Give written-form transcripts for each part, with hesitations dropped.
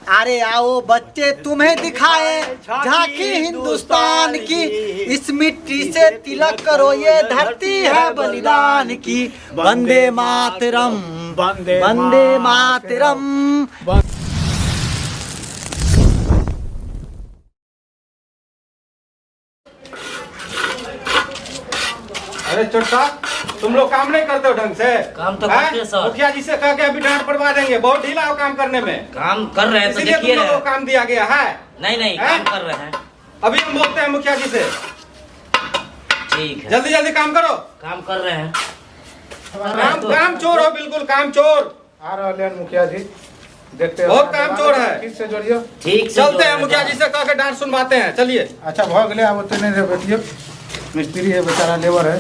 अरे आओ बच्चे तुम्हें दिखाए झांकी हिंदुस्तान की, इस मिट्टी से तिलक करो ये धरती है बलिदान की। वंदे मातरम, वंदे वंदे मातरम। अरे चोट्टा, तुम लोग काम नहीं करते हो ढंग से। काम तो हैं? करते हैं सर। मुखिया जी से कह के अभी डांट पड़वा देंगे, बहुत ढीला हो काम करने में। काम कर रहे हैं तो इसीलिए देखिए तुम लोगों रहे को काम दिया गया है। नहीं नहीं, हैं? काम कर रहे हैं। अभी हम बोलते हैं मुखिया जी से। ठीक है। जल्दी जल्दी काम करो। काम कर रहे हैं। काम काम चोर हो, बिल्कुल काम चोर। आ रहले हन मुखिया जी, देखते हैं। बहुत काम चोर है। ठीक से जोड़ियो। ठीक से चलते हैं जोड़ मुखिया जी से कह के डांट सुनवाते हैं, चलिए। अच्छा भऽ गेलै, आब ओते नहि बैठियो। मिस्त्री है बेचारा, लेबर है।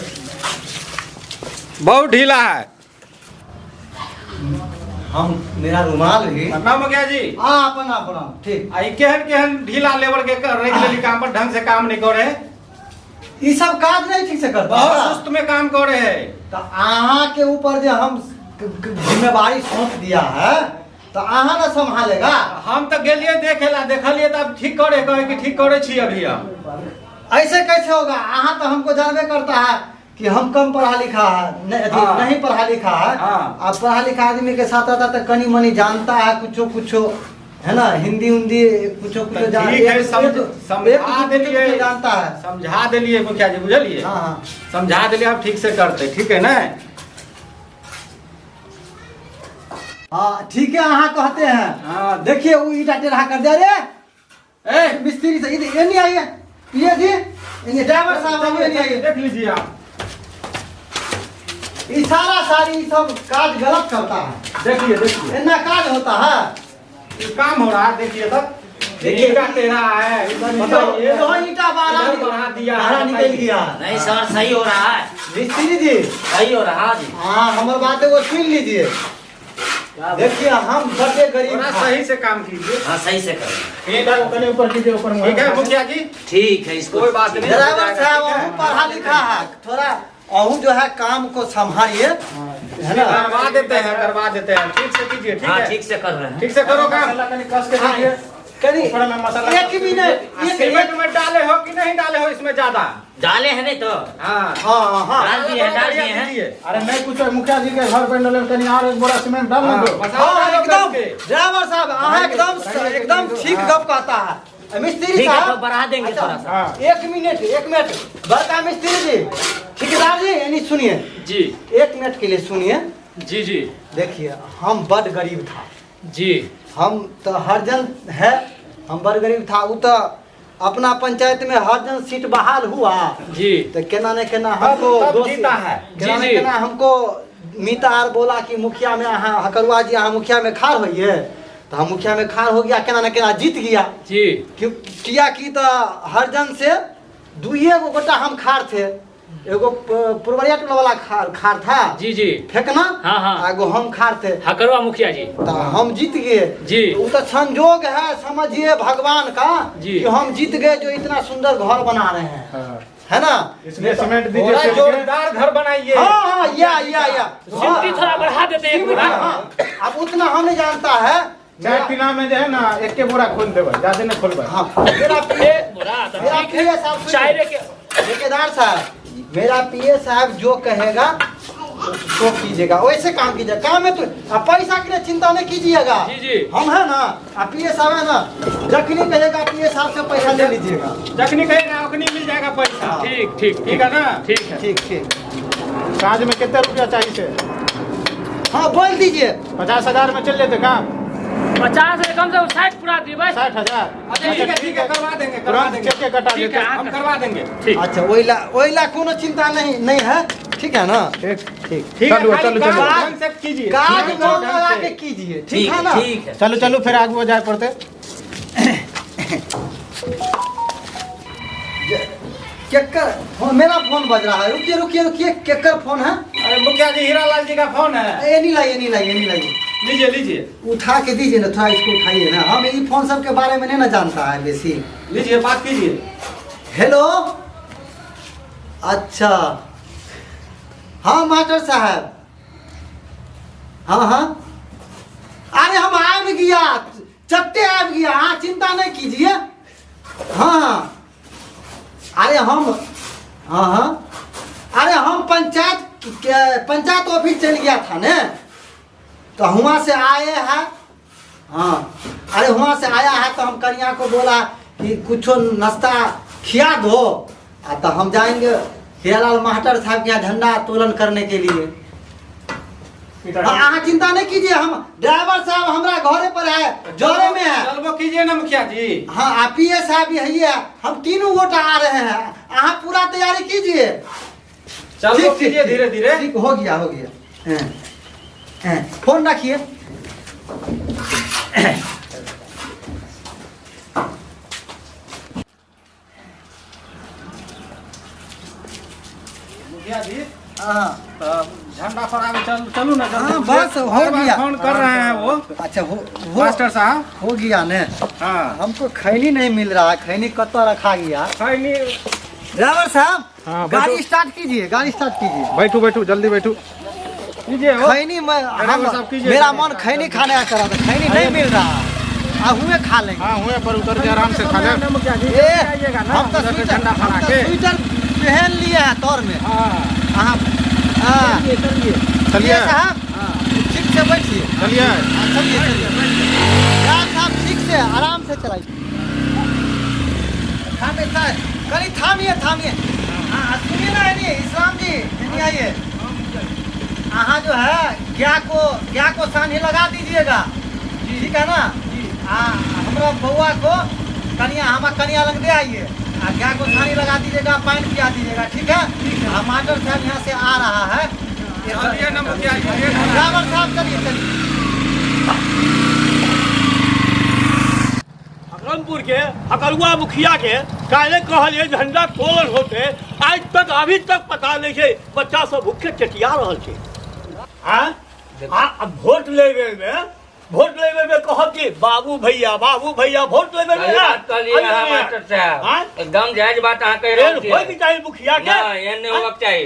बहुत ढीला है। हम मेरा रुमाल भी। प्रणाम मुखिया जी। हाँ, अपना प्रणाम, ठीक। आ ई केहन केहन ढीला लेबर के रख लेली काम पर, ढंग से काम नहीं करे। ई सब काज नहीं ठीक से करता। बहुत सुस्त में काम करे है। तो अहाँ के ऊपर जे हम जिम्मेवारी सौंप दिया है तो अहाँ ना संभालेगा। हम तो गेलिए देखेला, देखलिए तो अब ठीक करे, कहे कि ठीक करे छी अभी हम। ऐसे कैसे होगा? अहाँ तो हमको जानबे करता है कि हम कम पढ़ा लिखा है, नहीं, अथी, हाँ। नहीं पढ़ा लिखा है। हाँ। अब पढ़ा लिखा आदमी के साथ आता तो कनी मनी जानता है, कुछो कुछो है ना, हिंदी उन्दी कुछो कुछो तो जान ठीक है, समझा एक कुछो देलिए। कुछो जानता है। समझा देलिए मुखिया जी, बुझलिए? हाँ हाँ। समझा देलिए, अब ठीक से करते, ठीक है ना? हाँ ठीक है, अहाँ कहते हैं। हाँ। देखिए वो ईटा टेढ़ा कर दिया रे। ए मिस्त्री से इधर ये नहीं आइए, ये जी ये ड्राइवर साहब आइए, नहीं आइए। देख लीजिए आप। ये सारा सारी सब काज गलत करता है। देखिए देखिए। इतना काज होता है। ये काम हो रहा है, देखिए तब। देखिए। ईटा टेढ़ा है, बताइए। तो ईटा बारह इधर बढ़ा दिया है, बारह निकल बताइए। गया। नहीं सर, सही हो रहा है। मिस्त्री जी सही हो रहा है जी। हाँ, हमारे बात है वो सुन लीजिए। देखिए हम बड़े गरीब थोड़ा था। सही से काम कीजिए। हाँ सही से कर। ईटा को कनी ऊपर कीजिए, ऊपर में। ठीक है मुखिया जी, ठीक है, इसको कोई बात नहीं। ड्राइवर साहब ठीक है। अहू पढ़ा लिखा है, थोड़ा अहू जो है काम को संभालिए, है ना? करवा देते हैं, करवा देते हैं, ठीक से कीजिए। ठीक हाँ है, ठीक से कर रहे हैं। ठीक से करो काम। मसाला कनी कस के दीजिए। कनी ऊपर में मसाला एक मिनट, आ, एक सीमेंट में डाले हो कि नहीं डाले हो इसमें ज्यादा? डाले हैं नहीं तो। हाँ हाँ हाँ डाल दिए हैं, डाल बढ़िया दिए हैं। दीजिए। अरे नहीं कुछ मुखिया जी के घर पे डले, कनी और एक बोरा सीमेंट डाल ना हाँ, दो। मसाला हाँ डालो एकदम कस के। ड्राइवर साहब हाँ एकदम एकदम ठीक गप कहता है मिस्त्री ठीक है साहब। तो बढ़ा देंगे अच्छा, थोड़ा सा। हाँ। एक मिनट एक मिनट, बड़का मिस्त्री जी, ठेकेदार जी, यानी सुनिए जी। एक मिनट के लिए सुनिए। जी जी। देखिए हम बड़ गरीब था। जी। हम तो हरजन है, हम बड़ गरीब था। वो तो अपना पंचायत में हरजन सीट बहाल हुआ जी। तो केना ने केना हमको तब दोषी- जीता है। केना जी, ने जी। केना हमको मीता आर बोला कि मुखिया में अहाँ हकरुआ जी अहाँ मुखिया में खार होइए, तो हम मुखिया में खार हो गया, केना ने केना जीत गया। जी। क्यों किया कि तो हरजन से दुइये गो गोटा हम खार थे, एगो पुरवरिया टोला वाला खार खार था। जी जी। फेंकना। हाँ, हाँ। आ एगो हम खार थे। हकरवा मुखिया जी। तो हम जीत गए। जी। वो तो संजोग है समझिए भगवान का जी। कि हम जीत गए, जो इतना सुंदर घर बना रहे हैं। हाँ। है ना? इसलिए सीमेंट दीजिए थोड़ा सेठ के। जोरदार घर बनाइए। हाँ हाँ, या सिमटी थोड़ा बढ़ा देते हैं एक सिमटी, बोरा। हाँ। अब उतना हम नहीं जानता है। चाय पीना में जो है ना एक के बोरा खोल देबै, ज्यादा नहीं खोलबै। हाँ, मेरा पीए एक बोरा तो मेरा ठीक पीए है। साहब सुनिए। चाय के ठेकेदार साहब, मेरा पीए साहब जो कहेगा तो कीजिएगा, वैसे काम कीजिएगा। काम में तो अब पैसा के लिए चिंता नहीं कीजिएगा। जी, जी। हम है ना, आप पीए साहब है ना, जखनी कहेगा पीए साहब से पैसा ले लीजिएगा। जखनी कहेगा ओखनी मिल जाएगा पैसा। ठीक ठीक। ठीक है ना? ठीक है। ठीक ठीक। साँझ में कितना रुपया चाहिए से? हाँ बोल दीजिए। 50,000 में चल जेतै काम? 50 से कम से कम 60 पूरा देबै। 60,000। अच्छा ठीक है, ठीक है, करवा देंगे, करवा तुरंत देंगे। चेक के कटा ठीक देते। है। हम करवा देंगे। ठीक। अच्छा, ओइला ओइला कोनो चिंता नहीं नहीं है, ठीक है ना? ठीक। ठीक। ठीक है, चलू, खाली चलू, काम चलू। ढंग से कीजिए। काज ढंग मन लगा से। के कीजिए, ठीक ठीक है ना? ठीक है। चलू चलू, फिर आगू जाए पड़ते। केकर फोन? मेरा फोन बज रहा है, रुकिए रुकिए रुकिए, केकर फोन है? अरे मुखिया जी, हीरा लाल जी का फोन है। ये नहीं लाइए, नहीं लाइए, नहीं लाइए। लीजिए लीजिए। उठा के दीजिए ना थोड़ा, इसको उठाइए ना, हम ये फोन सब के बारे में नहीं ना जानता है बेसी। लीजिए, बात कीजिए। हेलो, अच्छा हाँ मास्टर साहब, हाँ हाँ, अरे हम आब गया, चट्टे आबि गया, अहाँ चिंता नहीं कीजिए। हाँ अरे हम, हाँ हाँ अरे हम पंचायत पंचायत ऑफिस चल गया था ने, तो वहाँ से आए हैं। हाँ अरे वहाँ से आया है तो हम कन्या को बोला कि कुछ नाश्ता खिया दो, आ तो हम जाएंगे हीरालाल मास्टर साहब के यहाँ झंडा तोलन करने के लिए। हाँ, अहाँ चिंता नहीं कीजिए, हम ड्राइवर साहब हमरा घरे पर है, जरे में है। चलबो कीजिए ना मुखिया जी। हाँ आ पी एस साहब भी है, हम तीनों गोटा आ रहे हैं, अहाँ पूरा तैयारी कीजिए। चलबो ठीक, कीजिए ठीक, धीरे धीरे। ठीक हो गया, हो गया। हाँ, हाँ, फोन रखिए। मुखिया जी हाँ तो झंडा फहरावे चल चलू ना जल्दी। हाँ, बस हो बार बार गया। फोन कर रहे हैं वो अच्छा हो मास्टर साहब। हो गया ने। हाँ हमको खैनी नहीं मिल रहा, खैनी कत्ता रखा गया। खैनी ड्राइवर साहब हाँ, गाड़ी बैठो। स्टार्ट कीजिए, गाड़ी स्टार्ट कीजिए। बैठू बैठू जल्दी बैठू। कीजिए हो। खैनी में ड्राइवर साहब कीजिए। मेरा मन खैनी खाने का करा था, खैनी नहीं मिल रहा, आ हुए खा लेंगे। हाँ हुए पर उतर के आराम से खा ले। मुखिया जी ए, आइएगा ना हम तो उधर से स्वेटर, झंडा हम फहरा तो के। स्वेटर पहन लिए हैं तौर में। हाँ हाँ हाँ चलिए चलिए साहब ठीक से बैठिए। चलिए। हाँ, चलिए चलिए ड्राइवर साहब ठीक से आराम से चलाइए। थामे कहीं थामिए थामिए। हाँ सुनिए ना, ये इस्लाम जी नहीं आइए। अहाँ जो है गाय को सानी लगा दीजिएगा, ठीक है ना। हाँ हमरा बउआ को कनिया, हमार कनिया लग दे आइए, आ गाय को सानी लगा दीजिएगा, पानी पिया दीजिएगा, ठीक है। टमाटर साहब यहाँ से आ रहा है। चलिए ना मुखिया जी। ड्राइवर साहब चलिए चलिए। हकरमपुर के हकरुआ मुखिया के काल्हि कहलिए झंडा तोलन होते, आज तक अभी तक पता नहीं छै, बच्चा सब भूखे चटिया रहल छै। आँ? आ वोट लै बेर में, वोट लै बेर में कहब कि बाबू भैया बाबू भैया वोट लै बेर में सही ना। बात कहलिए अहाँ मास्टर साहब, आँ? एकदम जायज बात अहाँ कहि रहल एहन छियै। होइके चाही मुखिया के। नहि, एहन नहि होबाक चाही।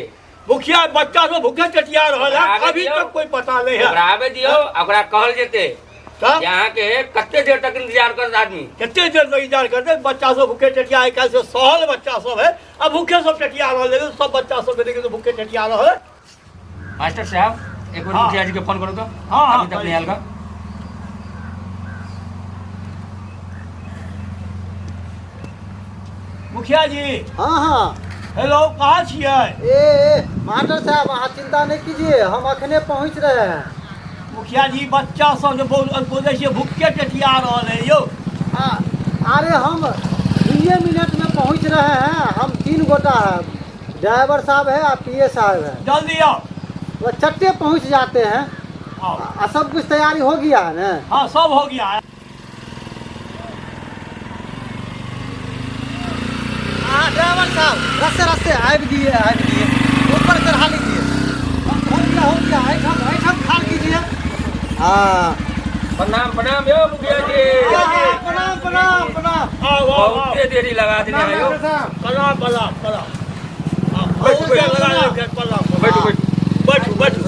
मुखिया बच्चा सब भूखे चटिया रहल है, ओकरा आबे अभी दियौ। तक कोई पता नहीं है। ओकरा आबे दियौ, ओकरा कहल जेतै तब जे अहाँके कते देर तक इंतजार करत आदमी। कते देर तक इंतजार करते, बच्चा सब भूखे चटिया, आइ काल्हि से सहल बच्चा सब है, आ भूखे सब चटिया रहल है, सब बच्चा सब देखियौ तऽ भूखे चटिया रहल है। मास्टर साहब एक बेर हाँ। मुखिया जी के फोन करू तो। हाँ, हाँ, अभी तक नहीं आयल का। मुखिया जी। हाँ हाँ हेलो, कहाँ छियै? ए ए मास्टर साहब अहाँ चिंता नहीं कीजिए, हम अखने पहुँच रहे हैं। मुखिया जी बच्चा सब जे बोलै छियै भूखे टेटिया रहल है यौ। हाँ, अरे हम 2 मिनट में पहुँच रहे हैं, हम 3 गोटा है, ड्राइवर साहब है और पी ए साहब है। जल्दी आओ। वो चट्टे पहुँच जाते हैं। आओ। आ, सब कुछ तैयारी हो गया है ना? हाँ सब हो गया है। हाँ ड्राइवर साहब रस्ते रस्ते आबि दिए, आबि दिए, ऊपर चढ़ा लीजिए। हो गया हो गया, ऐठम ऐठम खाल कीजिए। हाँ प्रणाम प्रणाम यौ मुखिया जी। हाँ, हाँ, प्रणाम प्रणाम प्रणाम। आओ, आओ, आओ। बहुते देरी लगा देने हैं यौ। प्रणाम प्रणाम प्रणाम। हाँ, बैठू, बैठू, बैठू। लगा ले, प्रणाम, प्रणाम। बैठू बैठू बैठू बैठू।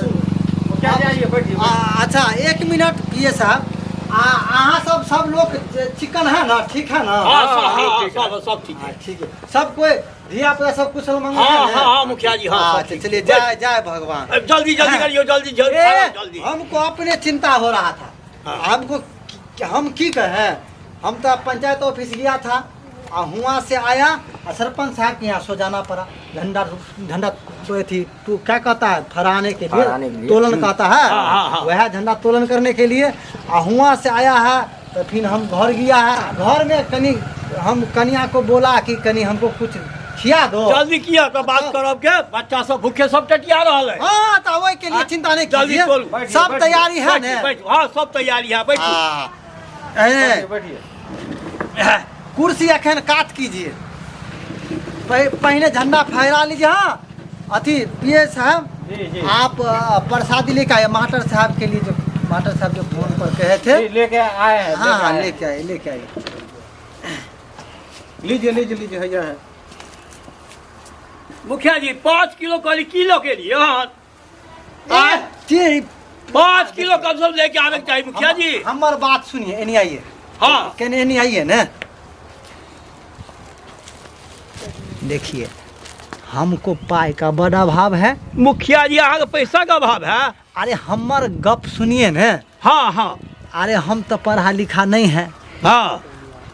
मुखिया जी आइए बैठिए। अच्छा 1 मिनट पी ए साहब, अहाँ सब सब लोग चिकन है ना, ठीक है ना? हाँ, सब, हाँ, हाँ, ठीक है। सब, सब ठीक है। हाँ, ठीक है, सब कोई धिया पुता सब कुशल मंगल हाँ, है? हाँ, हाँ, मुखिया जी, हाँ, सब अच्छा, ठीक। चलिए, जय जय भगवान। अब जल्दी जल्दी हाँ। करियो, जल्दी जल्दी, ए, खाना जल्दी। हमको अपने चिंता हो रहा था। हाँ। हमको हम की कहें, हम तो पंचायत ऑफिस गया था आ हुआ से आया आ सरपंच साहब के यहाँ सो जाना पड़ा। झंडा झंडा थी तू क्या कहता है, फहराने के लिए, फहराने के लिए। तोलन कहता है। हाँ, हाँ, हाँ। वह झंडा तोलन करने के लिए आ हुआ से आया है तो फिर हम घर गया है। घर में कनी हम कनिया को बोला कि कनी हमको कुछ खिया दो। जल्दी किया तो बात करब के बच्चा सब भूखे सब टटिया रहल है। हाँ तो वही के लिए चिंता नहीं जल्दी कीजिए, तोलू। सब तैयारी है बैठू, ने? बैठू, हाँ सब तैयारी है, बैठू। हाँ। ए, बैठिए। कुर्सी अखन काट कीजिए, पहले झंडा फहरा लीजिए। हाँ अथी पी ए साहब जी जी आप प्रसादी लेके आए मास्टर साहब के लिए, जो मास्टर साहब जो फोन पर कहे थे। जी, लेके आए हैं। हाँ हाँ लेके आए। लेके आए, लेके आए। लीजिए लीजिए लीजिए, हैया है। मुखिया जी 5 किलो कहली किलो के लिए। हाँ 5 किलो कम से कम लेके आवे के चाही मुखिया जी। हमर बात सुनिए, एनी आइए। हाँ। केने नहीं आइए ना। देखिए हमको पाई का बड़ा अभाव है। मुखिया जी अहाँके पैसा के अभाव है? अरे हमर गप सुनिए ने। हाँ हाँ। अरे हम तो पढ़ा लिखा नहीं है। हाँ।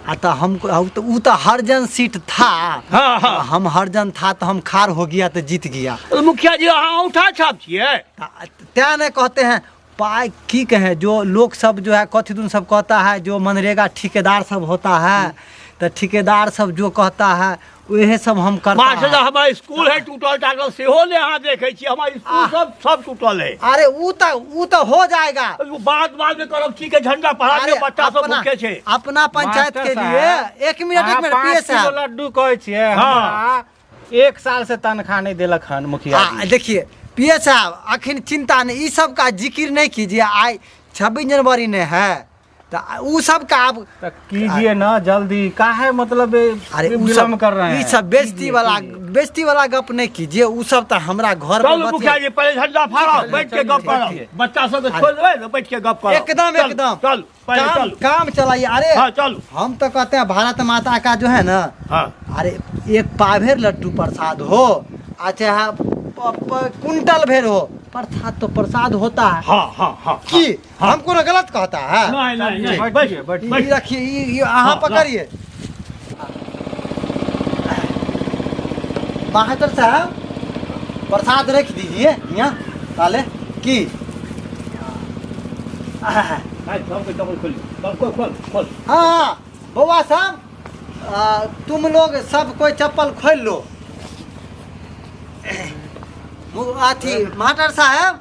आ तो हमको तो ऊ तो हरजन सीट था। हाँ हाँ। तो हम हरजन था तो हम खार हो गया तो जीत गया। तो मुखिया जी अहाँ औंठा छाप छियै? त्या नहीं कहते हैं पाई की कहें, जो लोग सब जो है कथी दुन सब कहता है, जो मनरेगा ठेकेदार सब होता है तो ठेकेदार सब जो कहता है वह सब हम करता मास्टर है। साहब, हमार स्कूल है टूटल टाटल सेहो ने अहाँ देखै छी, हमार स्कूल सब सब टूटल है। अरे ऊ तो हो जाएगा। उ बात बाद में करब, ठीक है, झंडा फहरा अरे के बच्चा सब भूखे छै। अपना पंचायत के मास्टर लिए साहब, एक मिनट, एक अहाँ मिनट, 5 पीए किलो साहब। लड्डू कहै छियै, हाँ। हमरा 1 साल से तनख्वाह नहीं देलक हन मुखिया हाँ, जी। देखिए पीए साहब अखन चिंता नहीं, ई सब का जिक्र नहीं कीजिए। आइ 26 जनवरी ने है तो ऊ सब का आप तो कीजिए ना जल्दी, काहे मतलब अरे ऊ विलम्ब सब कर रहे हैं? ई सब बेइज्जती वाला, बेइज्जती वाला गप नहीं कीजिए। ऊ सब तो हमरा घर पर चलू मुखिया जी पहले झंडा फाड़ो, बैठ के गप करब। बच्चा सब के छोड़ देबै ने, बैठ के गप करब। एकदम, चल, एकदम। चल पहले काम, चल। काम चलाइए। अरे हाँ चलू। हम तो कहते हैं भारत माता का जो है ना, हाँ। अरे एक पाभेर लड्डू प्रसाद हो, अच्छा हाँ, कुंटल भेर हो, प्रसाद तो प्रसाद होता है। हाँ हाँ हाँ। की हमको ना गलत कहता है? नहीं नहीं नहीं, बैठिए, बैठ, बैठिए। बैठ। ई रखिए, ई अहाँ हाँ, पकड़िए। मास्टर साहब प्रसाद रख दीजिए यहाँ ताले की। भाई, सबके चप्पल खोल, सबको खोल, खोल। हाँ हाँ बउआ साहब, तुम लोग सब कोई चप्पल खोल लो। अथी मास्टर साहब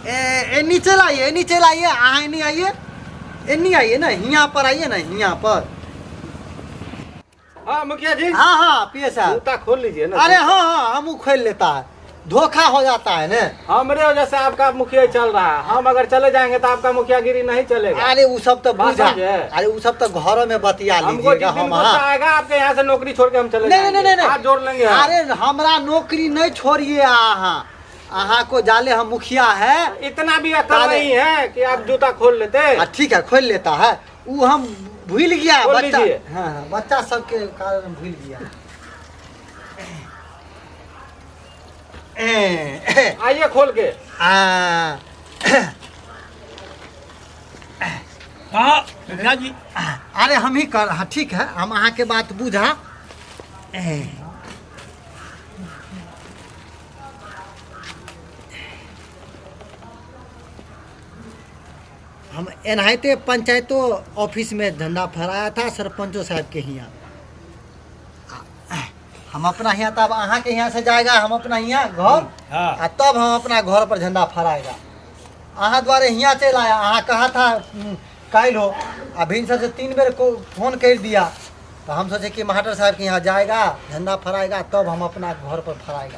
ए नीचे लाइए, ए नीचे लाइए, अहाँ एनी आइए, एनी आइए ना, हियाँ पर आइए ना, हियाँ पर। हाँ मुखिया जी। हाँ हाँ पीए साहब जूता खोल लीजिए ना। अरे हाँ हाँ हम खोल लेता है, धोखा हो जाता है ना। हमरे वजह से आपका मुखिया चल रहा है, हम अगर चले जाएंगे तो आपका मुखियागिरी नहीं चलेगा। अरे वो सब तो बात बुझा, समझे? अरे वो सब तो घरों में बतिया हमको लीजिएगा जिस दिन हम। गुस्सा हाँ। आएगा आपके यहाँ से नौकरी छोड़ के हम चले नहीं, नहीं, जाएंगे। नहीं, नहीं। हाथ जोड़ लेंगे हम। अरे हमरा नौकरी नहीं छोड़िए, अहाँ अहाँ को जाले हम मुखिया है। इतना भी अकल अरे। नहीं है कि आप जूता खोल लेते। हाँ, ठीक है खोल लेता है, वो हम भूल गया खोल बच्चा। लीजिए। हाँ हाँ बच्चा सबके कारण भूल गया। ए, आइए खोल के। आ, हाँ मुखिया जी। अरे हम ही कर, हाँ ठीक है, हम अहाँ के बात बुझा। ए, हम एनाहिते पंचायतो ऑफिस में झंडा फहराया था सरपंचो साहब के हियाँ। हम अपना यहाँ तब अहाँ के यहाँ से जाएगा, हम अपना यहाँ घर, हाँ। आ तब हम अपना घर पर झंडा फहराएगा। अहाँ द्वारे हियाँ चल आया, अहाँ कहा था काल्हि हो, आ भिनसर से 3 बेर को फोन कर दिया, तो हम सोचे कि मास्टर साहब के यहाँ जाएगा झंडा फहराएगा तब हम अपना घर पर फहराएगा।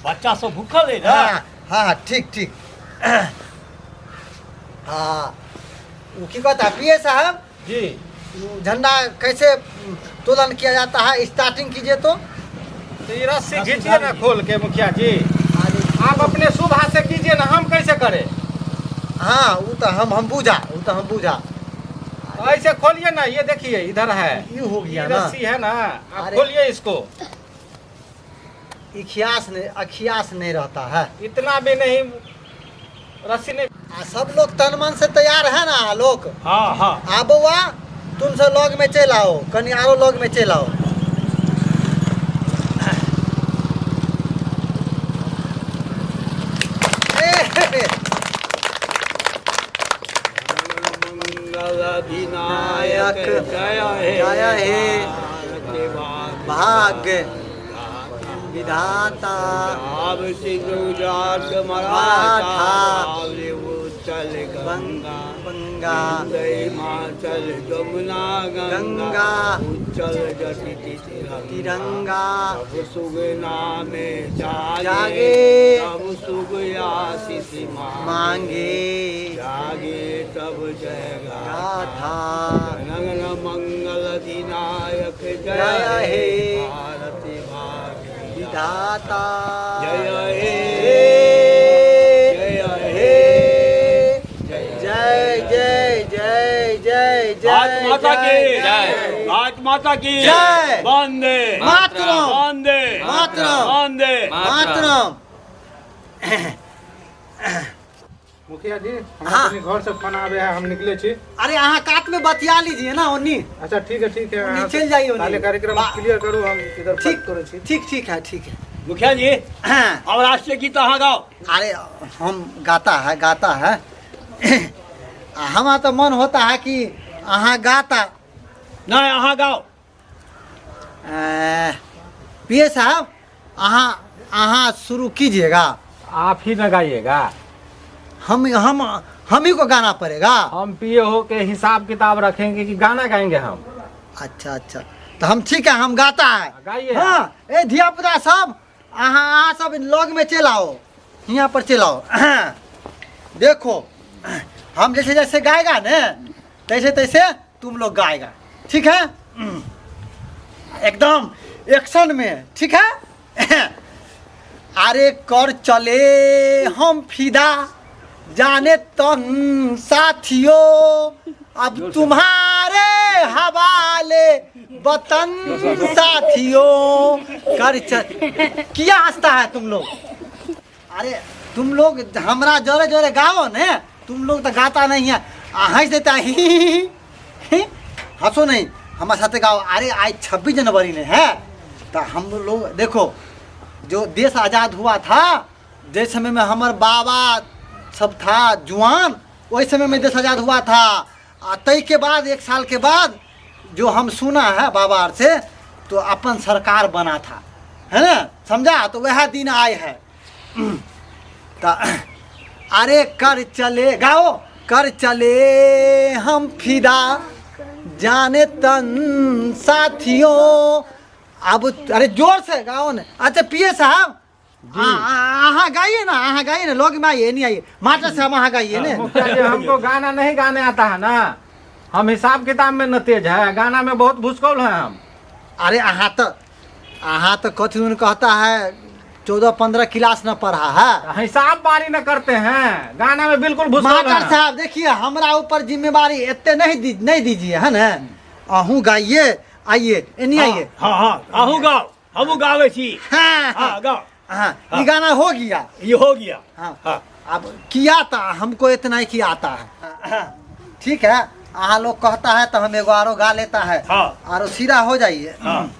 बच्चा सब भूखल है ना। हाँ हाँ हाँ ठीक ठीक। हाँ वो की कहता पीए साहब जी, झंडा कैसे तोलन किया जाता है, स्टार्टिंग कीजिए तो। तो ये रस्सी खींचिए ना खोल के मुखिया जी, आप अपने शुभ हाथ से कीजिए ना, हम कैसे करें? हाँ वो तो हम बूझा, वो तो हम बूझा। ऐसे खोलिए ना, ये देखिए इधर है, ये हो गया ये ना, रस्सी है ना, आप अरे। खोलिए इसको। इखियास नहीं, अखियास नहीं रहता है, इतना भी नहीं रस्सी नहीं। सब लोग तन मन से तैयार है ना लोग? हाँ हाँ। आ बउआ तुम सब लग में चल आओ, कनी आरो लग में चल आओ। मंगल जय जय हे भाग्य विधाता मराठा गंगा गंगा हिमाचल जमुना गंगा उच्चल तिरंगा तब सुगना में जागे जागे तब सुग आशीष मांगे जागे तब जय गाथा गण मंगल अधिनायक जय जय हे हे भारत भाग्य विधाता जय हे जय हे जय जय जय जय जय जय भारत माता की जय। भारत माता की जय। वंदे मातरम वंदे मातरम वंदे मातरम। मुखिया जी हमरा हाँ। तनी घर से फोन आवे है, हम निकले छी। अरे अहाँ कात में बतिया लीजिए ना ओनी। अच्छा ठीक है, ठीक है। ओनी अहाँ चलि जाइए ओनी। ताले कार्यक्रम क्लियर करू, हम इधर ठीक बात करै छी। ठीक ठीक है, ठीक है। मुखिया जी हाँ। अब राष्ट्रीय गीत अहाँ गाओ। अरे हम गाता है, गाता है। हमारा तो मन होता है कि अहाँ गाता। नहीं अहाँ गाओ। पीए साहब अहाँ अहाँ शुरू कीजिएगा। आप ही न गाइएगा। हम ही को गाना पड़ेगा। हम पीए हो के हिसाब किताब रखेंगे कि गाना गाएंगे हम। अच्छा अच्छा तो हम ठीक है, हम गाता है। गाइए। हाँ ए धिया पुता सब अहाँ अहाँ सब लग में चल आओ, यहाँ पर चल आओ। देखो हम जैसे जैसे गाएगा ने तैसे तैसे तुम लोग गाएगा, ठीक है? एकदम एक्शन में, ठीक है? अरे कर चले हम फिदा जाने तन साथियों, अब तुम्हारे हवाले वतन साथियों। कर चल किया हंसता है तुम लोग? अरे तुम लोग हमरा जोरे जोरे गाओ ने, तुम लोग तो गाता नहीं है, हंस देता है, ही, ही, ही, ही। हंसो नहीं, हमारे साथ गाओ। अरे आज 26 जनवरी ने है तो हम लोग देखो जो देश आज़ाद हुआ था, जिस समय में हमार बाबा सब था जुआन, वही समय में देश आज़ाद हुआ था। आ तई के बाद 1 साल के बाद जो हम सुना है बाबा आर से, तो अपन सरकार बना था, है ना, समझा? तो वह दिन आए है। तो अरे कर चले गाओ, कर चले हम फिदा जाने तन साथियों। अब अरे जोर से गाओ ना। अच्छा पिए साहब हाँ गाइए ना, हाँ गाइए ना, लोग में आइए नहीं आइए, मास्टर साहब हाँ गाइए ना। मुखिया जी हमको गाना नहीं गाने आता है ना, हम हिसाब किताब में न तेज है, गाना में बहुत भुसकौल है हम। अरे अहाँ तो कथी कहता है 14-15 क्लास न पढ़ा है, हिसाब बारी न करते हैं, गाना में बिल्कुल भुसकौल मास्टर हैं। साहब देखिए हमरा ऊपर जिम्मेवारी इतने नहीं दीजिए है ना। अहूँ गाइए, आइए एनी आइए। हाँ हाँ अहूँ गाओ, हमहूँ गावे छी। हाँ, हाँ, गाओ। हाँ, ये गाना हो गया, ये हो गया। हाँ। हाँ। अब किया था हमको इतना ही किया आता है, ठीक है। अहाँ लोग कहता है तो हम एगो आरो गा लेता है। हाँ। आरो सीधा हो जाइए। हाँ।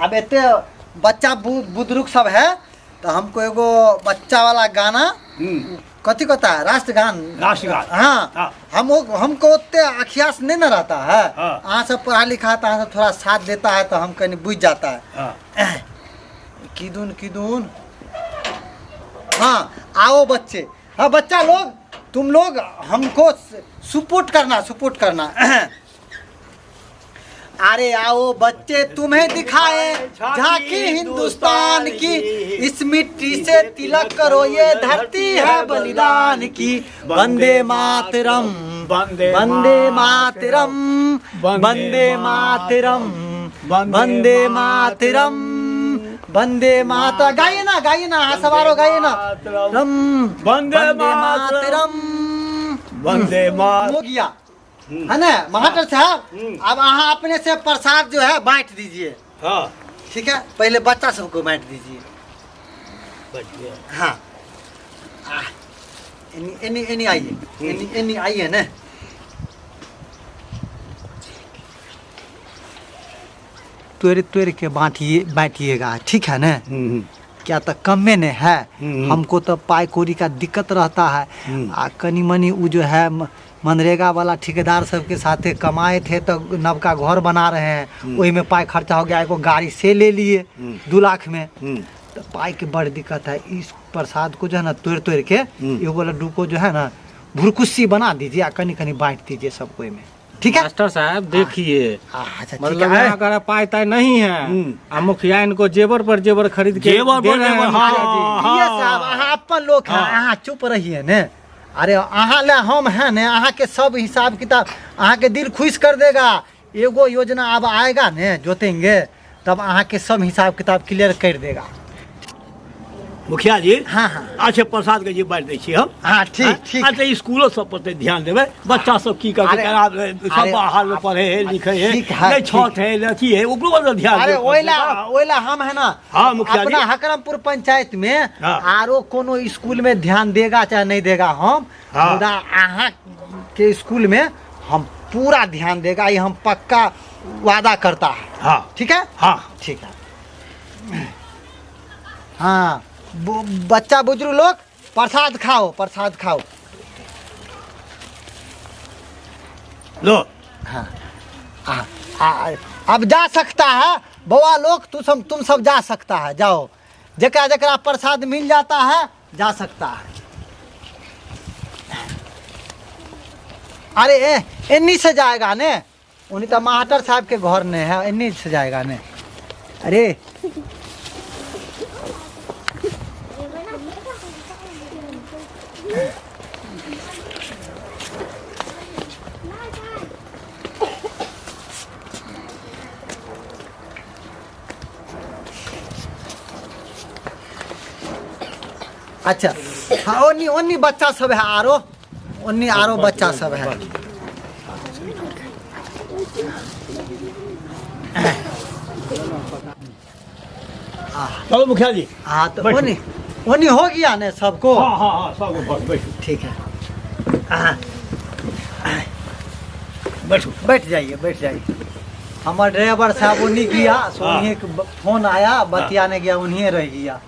अब इतने बच्चा बुजुर्ग सब है तो हमको एगो बच्चा वाला गाना कथी कहता है, राष्ट्रगान। राष्ट्रगान। हाँ। हाँ। हमको उतने अखियास नहीं ना रहता है। हाँ। अहाँ सब पढ़ा लिखा है तो अहाँ सब थोड़ा साथ देता है तो हम कहीं बुझ जाता है। हाँ। किदुन किदुन। हाँ आओ बच्चे, हाँ बच्चा लोग तुम लोग हमको सपोर्ट करना, सपोर्ट करना। अरे आओ बच्चे तुम्हें दिखाए झांकी हिंदुस्तान की, इस मिट्टी से तिलक करो ये धरती है बलिदान की। वंदे मातरम, वंदे वंदे मातरम, वंदे मातरम, वंदे मातरम, वंदे माता। गाइए ना, गाइए ना, हाँ सवारो गाइए ना। रम, वंदे मातरम, वंदे मातरम। हो गया है ना मास्टर साहब। अब अहाँ अपने से प्रसाद जो है बांट दीजिए। हाँ। ठीक है, पहले बच्चा सबको बांट दीजिए। हाँ। एनी, एनी, एनी आइए, एनी, एनी आइए ना। तोड़ तोड़ के बांटिएगा, ठीक है ना। क्या तो कम में नहीं है, हमको तो पाई कौड़ी का दिक्कत रहता है। आ कनी मनी उ जो है मनरेगा वाला ठेकेदार सबके साथे कमाए थे तो नवका घर बना रहे हैं, वही में पाई खर्चा हो गया। एगो गाड़ी से ले लिए 2 लाख में, तो पाई के बड़ दिक्कत है। इस प्रसाद को जो है ना तोड़ तोड़ के एगो लड्डू को जो है ना भुरकुस्सी बना दीजिए आ कनी कनी बांट दीजिए सबको में, ठीक है। मास्टर साहब देखिए, अच्छा, ठीक मतलब है। यहाँ का पाई ताई नहीं है, आ मुखिया इनको जेवर पर जेवर खरीद के जेवर दे पर रहे हैं जेवर, मुखिया हाँ, जी। हाँ। ये साहब अहाँ अपन लोग हैं, अहाँ चुप रहिए ने। अरे अहाँ ले हम हैं ने, अहाँ के सब हिसाब किताब अहाँ के दिल खुश कर देगा। एगो योजना अब आएगा ने जोतेंगे तब अहाँ के सब हिसाब किताब क्लियर कर देगा। मुखिया जी। हाँ हाँ। अच्छा, प्रसाद के जी बांटि दै छी हम। हाँ ठीक ठीक। अच्छा, स्कूलो सब पर तऽ ध्यान देबै, बच्चा सब की करतै, अरे, केना सब अरे, बाहर में पढ़े है लिखे है, ठीक है, नहीं ठीक। छठ है नहीं अथी है, ओकरो पर ध्यान अरे देबै। ओइला ओइला हम है ना। हाँ, मुखिया जी। अपना हकरमपुर पंचायत में हाँ। आरो कोनो स्कूल में ध्यान देगा चाहे नहीं देगा हम, हाँ। मुदा अहाँ के स्कूल में हम पूरा ध्यान देगा, ये हम पक्का वादा करता है। हाँ। ठीक है? हाँ। ठीक है। हाँ, बच्चा बुजुर्ग लोग प्रसाद खाओ, प्रसाद खाओ। लो। हाँ। आ, आ, अब जा सकता है बउआ लोग, तुम सब जा सकता है, जाओ। जकरा जकरा प्रसाद मिल जाता है जा सकता है। अरे एन्नी से जाएगा ने, उन्हीं तो मास्टर साहब के घर ने है, एन्नी से जाएगा ने। अरे अच्छा हाँ, ओनी ओनी बच्चा सब है, आरो ओनी आरो बच्चा सब है। चलो मुखिया जी। हाँ तो बैठो। ओनी ओनी हो गया ने सबको? हाँ हाँ हाँ, सबको बस बैठो। ठीक है। हाँ। बैठो। बैठ जाइए, बैठ जाइए। हमारे ड्राइवर साहब उन्हीं गया, सो हाँ। उन्हीं के फोन आया, बतियाने गया, उन्हीं रह गया।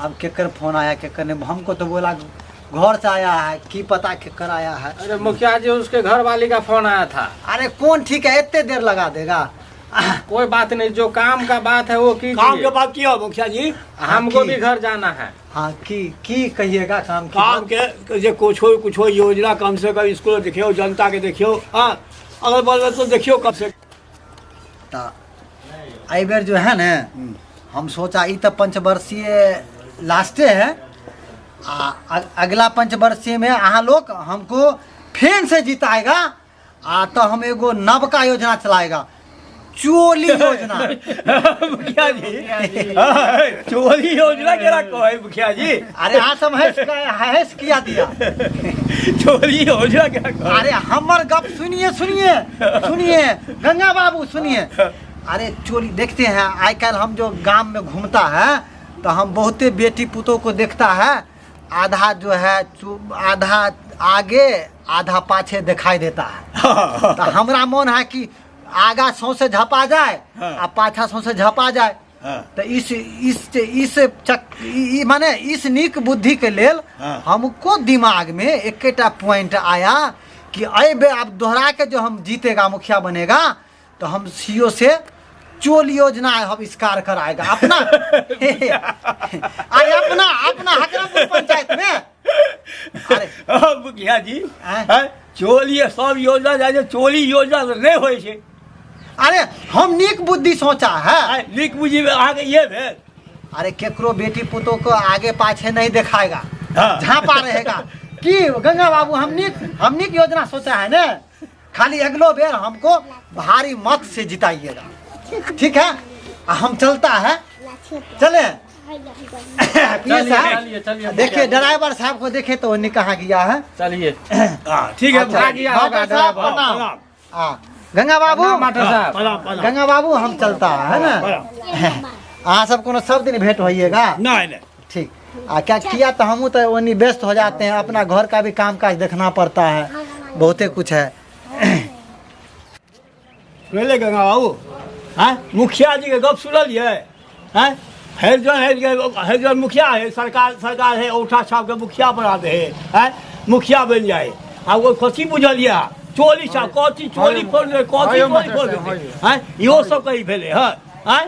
अब केकर फोन आया केकर ने, हमको तो बोला घर से आया है, की पता केकर आया है। अरे मुखिया जी, उसके घर वाली का फोन आया था। अरे कौन ठीक है, इतने देर लगा देगा? कोई बात नहीं, जो काम का बात है वो कीजिए। काम के बात किया मुखिया जी? हमको की? भी घर जाना है। हाँ, की कहिएगा काम की? काम के जे कुछो कुछो योजना कम से कम स्कूल देखियो, जनता के देखियो, हाँ अगल बगल तो देखियो कम से। ता एहि बेर जो है ने, हम सोचा ई तो पंचवर्षीय लास्टे है, आ अगला पंचवर्षीय में अहाँ लोग हमको फेन से जिताएगा, आ तो हम एगो नवका योजना चलाएगा, चोली योजना। मुखिया जी, हाँ, चोली योजना केना कहै मुखिया जी? अरे अहाँ सब हंस किया दिया। चोली योजना केना कहै? अरे हमर गप सुनिए, सुनिए सुनिए गंगा बाबू सुनिए। अरे चोली देखते हैं आइ काल्हि हम जो गांव में घूमता है तो हम बहुते बेटी पुतोह को देखता है, आधा जो है आधा आगे आधा पाछे दिखाई देता है। तो हमरा मन है कि आगा सौंसे झपा जाए हाँ। आ पाछा सौंसे झपा जाए। हाँ। तो इस इस इस चक ई माने इस नीक बुद्धि के लेल हाँ। हमको दिमाग में एकेटा पॉइंट आया कि अय बे अब दोहरा के जो हम जीतेगा मुखिया बनेगा तो हम सीओ से चोल योजना आविष्कार कराएगा अपना। अरे अपना अपना हकरापुर पंचायत में। अरे हाँ, मुखिया जी, आँय? हाँ, चोली सब योजना जाइ छै, चोली योजना तऽ नहि होइ छै। अरे हम नीक बुद्धि सोचा है। आँय, नीक बुद्धि अहाँके इहे भेल? अरे केकरो बेटी पुतोह को आगे पाछे नहीं दिखाएगा, हाँ। झापा रहेगा कि गंगा बाबू हम नीक योजना सोचा है ना, खाली अगलो बेर हमको भारी मत से जिताइएगा, ठीक है? आ हम चलता है, चले पीए साहब। चलिए, चलिए, देखिए ड्राइवर साहब को देखे तो वो कहाँ गया है। चलिए। हाँ, ठीक है। अच्छा, भाग गया होगा मास्टर साहब, ड्राइवर। प्रणाम। प्रणाम। हाँ, गंगा बाबू। प्रणाम, मास्टर साहब। प्रणाम, प्रणाम। गंगा बाबू हम चलता है ना, प्रणाम। अहाँ सब कोनो सब दिन भेंट होइएगा। नहीं नहीं। ठीक। आ क्या किया तो हमू तो वहीं व्यस्त हो जाते हैं, अपना घर का भी काम काज देखना पड़ता है, बहुते कुछ है। सुनले गंगा बाबू? हाँ, मुखिया जी के गप सुनलिए? हाँ, हरिजन है, हरिजन मुखिया है, सरकार सरकार है औठा छाप के मुखिया बना दे है, हैं? मुखिया बन जाए। आ वो कथी बुझलिए? चोली छाप कथी चोली फोड़ दे, कथी चोली फोड़ दे, हैं? इहो सब कही भेलै। हाँ, हैं?